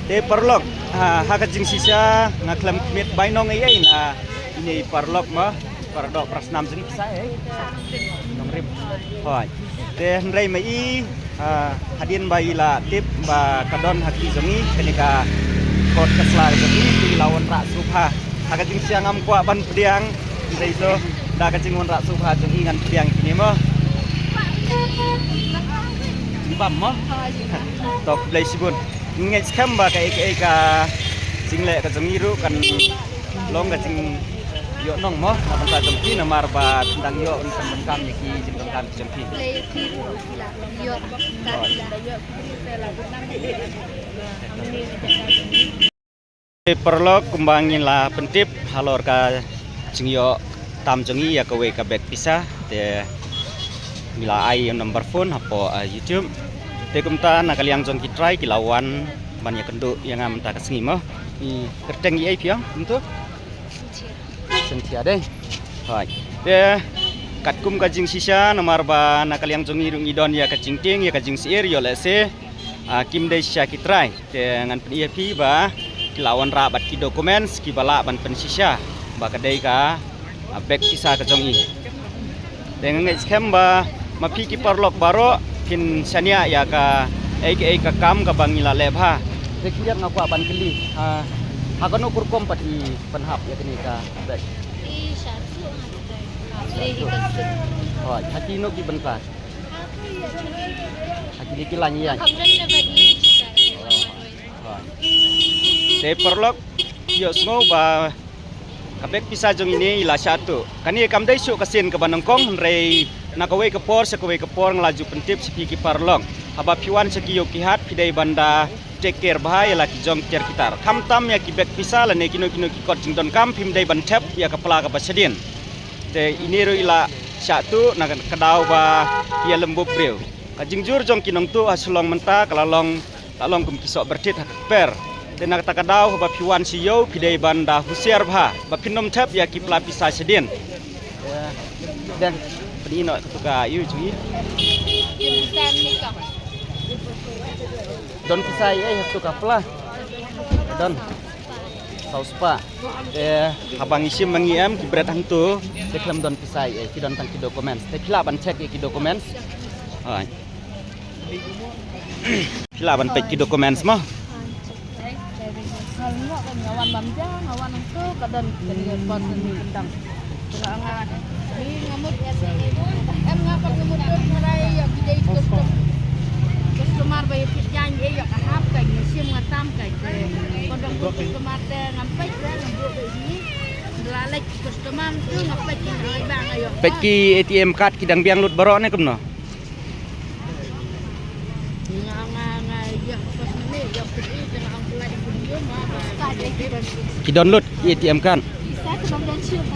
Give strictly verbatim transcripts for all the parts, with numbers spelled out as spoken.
Te paralok, ha, ha ka jingshisha nga khlem khmih bainong ei ei na ine i paralok mo, para doh para snam jong ngi pisa ei. Nongrim. Hoi. Te hynrei ma i, ha, hadien ba i la tip ba ka don ha ki jong i kane ka kot ka sla jong i, i la wanrah sngewbha. Ha ka jingshisha ngam kwah ban pdiang, hynrei to da ka jingwanrah sngewbha jong i ngan pdiang ïa kine mo. Jingbam mo. To khublei shibun. Ngeit skhem ba kaei kaei ka jingleh ka jong i ruh kan long ka jingïohnong mo na bynta jong phi namar ba phi dang ïoh ban pyndonkam ïa ki jingdonkam ki jong phi. Te paralok kumba ngi la pyntip halor ka jingïoh tam jong ngi ïa kawei ka bag pisa te ngi la ai ïa u number phone hapoh, eh, YouTube. Te kumta na ka liang jong ki trai ki la wan ban ïakynduh ïa nga mynta ka sngi mo. Ngi kyrteng ïa i phi ong kumto? Cynthia dei. Hoi. Te katkum ka jingshisha namar ba na ka liang jong ngi ruh ngi don ïa ka jingtieng ïa ka jingsyier ïoh lehse, ah, kim dei shisha ki trai. Te ngan pyni ïa phi ba ki la wanrah bad ki documents kiba lah ban pynshisha ba ka dei ka, ah, bag pisa ka jong i. Te nga ngeit skhem ba ma phi ki paralok baroh phin shaniah ïa kaei kaei ka kam kaba ngi la leh bha. Te khyndiat nga kwah ban kylli, ah, ha kano ka rukom pat i pynhap ïa kane ka bag? Hoi, ha kino ki bynta? Ha kine ki lain ïaid. Te paralok, ïohsngew ba ka bag pisa jong ine i la shah tuh. Kane kam dei shuh ka sien kaba nyngkong hynrei na kawei ka por sha kawei ka por nga la ju pyntip sha phi ki paralok. Haba phi wan sha ki ïew ki hat phi dei ban da take care bha ïa la ki jong ki tiar ki tar. Khamtam ïa ki bag pisa lane kino kino ki kot jingdonkam phim dei ban thep ïa ka pla kaba shadien. Te ine ruh i la shah tuh na ka daw ba ïalem bup briew. Ka jingjur jong ki nongtuh ha Shillong mynta ka la long, la long kum ki soh bertit ha ka kper. Te na kata ka daw haba phi wan sha ïew phi dei ban da husiar bha ba phin ym thep ïa ki pla pisa shadien. Dang, pynïoh katu ka ïew jong i. Don pisa ei ei ha katu ka pla? Don. Saw spah. Te haba ngi shim ma ngi em ki bret hangtu te khlem don pisa ei ei, ki don tang ki documents. Te phi lah ban check ïa ki documents. Hoi. Phi lah ban peit ki documents mo. Customer ba ïa phi jan ïa ka hap ka ngi shim nga tam ka. Ko dang customer te ngam peit ba ngam buh ba ini. La leit customer tu ngam peit ki ngai ba nga ïoh. Peit ki A T M card ki dang biang lut baroh ne kumno? Nga nga nga ïa pas ni ïa peit i nga ang pula di pun ïa ma. Ki don lut A T M card.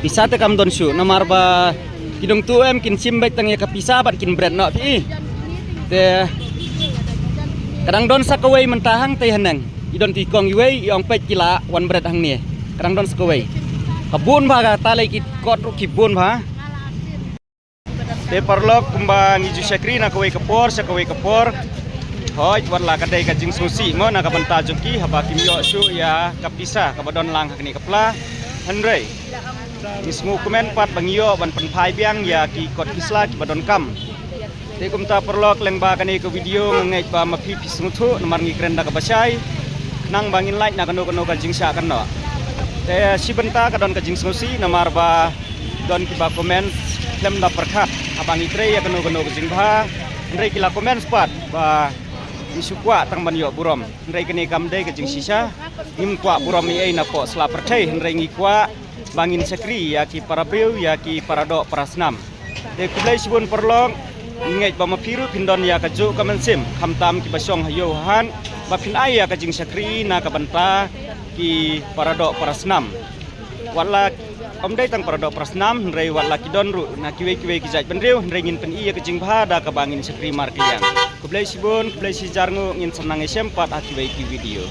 Pisa te kam don shuh namar ba ki dong tu em kin shim beit tang ïa ka pisa bad kin bret noh phi. Te ka dang don sa kawei mynta hangtei haneng. I don tu i kong iwei i ong peit ki la wan bret hangne. Ka dang don sa kawei. Ka bun bha kata lei ki kot ruh ki bun bha. Te paralok kumba ngi ju shakri na kawei ka por sha kawei ka por. Hooid, wat la ka dei ka jingsngewsih mo na ka bynta jong ki haba kim ïoh shuh ïa ka pisa kaba don lang ha kane ka pla. Hynrei ngi sngewkmen pat ba ngi ïoh ban pynphai biang ïa ki kot ki sla kiba donkam. Te kumta paralok lyngba kane ka video nga ngeit ba ma phi phi sngewthuh namar ngi kren da kaba shai. Nang ba ngin lait na kano kano ka jingshah kynnoh. Te shi bynta ka don ka jingsngewsih namar ba don kiba comment khlem da pyrkhat haba ngi trei ïa kano kano ka jingbha. Hynrei ki la comment pat ba ngi shu kwah tang ban ïoh burom. Hynrei kane kam dei ka jingshisha. Ngim kwah burom ei ei na pdeng sla pyrthei hynrei ngi kwah ba ngin shakri ïa ki para briew ïa ki para doh para snam. Te khublei shibun paralok. Ngi ngeit ba ma phi ruh phin don ïa kajuh ka mynsiem khamtam kiba shong ha ïew ha hat ba phin ai ïa ka jingshakri na ka bynta ki para doh para snam. Wat la ym dei tang para doh para snam hynrei wat la ki don ruh na kiwei kiwei ki jait bynriew hynrei ngin pyni ïa ka jingbha da kaba ngin shakri markylliang. Khublei shibun, khublei shihajar nguh, ngin sa nang ïashem pat ha kiwei ki video.